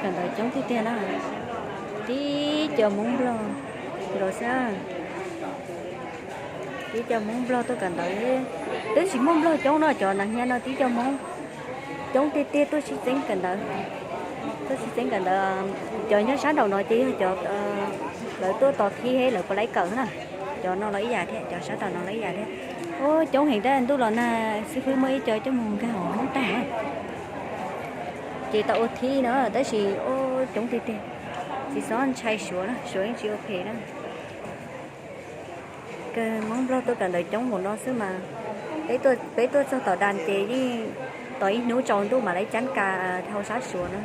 Kawm ntawv coob tiag tiag na, tib co Hmoob Nplog nkaus xwb. Tib co Hmoob Nplog tuaj kawm ntawv, twb tsis muaj Nplog coob no, cov nas hnia no tib co Hmoob coob tiag tiag tuaj sib txeeb kawm ntawv. Tuaj sib txeeb kawm ntawv, cov nyob sab nraum no ces yog cov lawv tuaj tos thib lawv puas laib kawm na. Cov no los ib yam thiab, cov sab tom no los ib yam thiab. Ua coob heev tab, ntuj los nag xib fwb muab ib co coj mus nkag hauv Hmoob tag na. Ces tau ua thib no tab sis ua coob tiag tiag, tsis txhob ntshai Suav na, Suav yeej tsis ua phem na. Kawg Hmoob Nplog tuaj kawm ntawv coob npaum no xwb mas, peb tuaj txog tom das ces yeej tos ib hnub tsaus ntuj mam li cab kas dhau sab Suav no.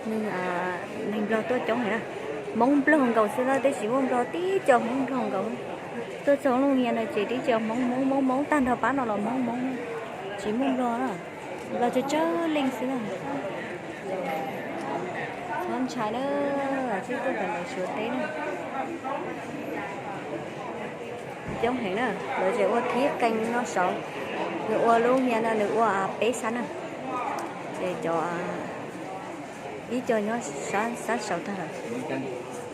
Neeg Nplog tuaj coob heev na, Hmoob Nplog nkaus xwb na, twb tsis muaj Nplog, tib co Hmoob Nplog nkaus. Tuaj txog lub hia no ces tib co Hmoob, Hmoob, Hmoob, Hmoob tag nrho, pab no los Hmoob, Hmoob, tsis muaj Nplog na. Nplog tsawg tsawg leej xwb na. Txhob ntshai na, sib tuaj kawm ntawv Suav teb na. Coob heev na, lawv tseem ua thib qee no saud, nws ua lub hia no nws ua peb xab na. Ces cov ib co nyob sab saud tag lawm.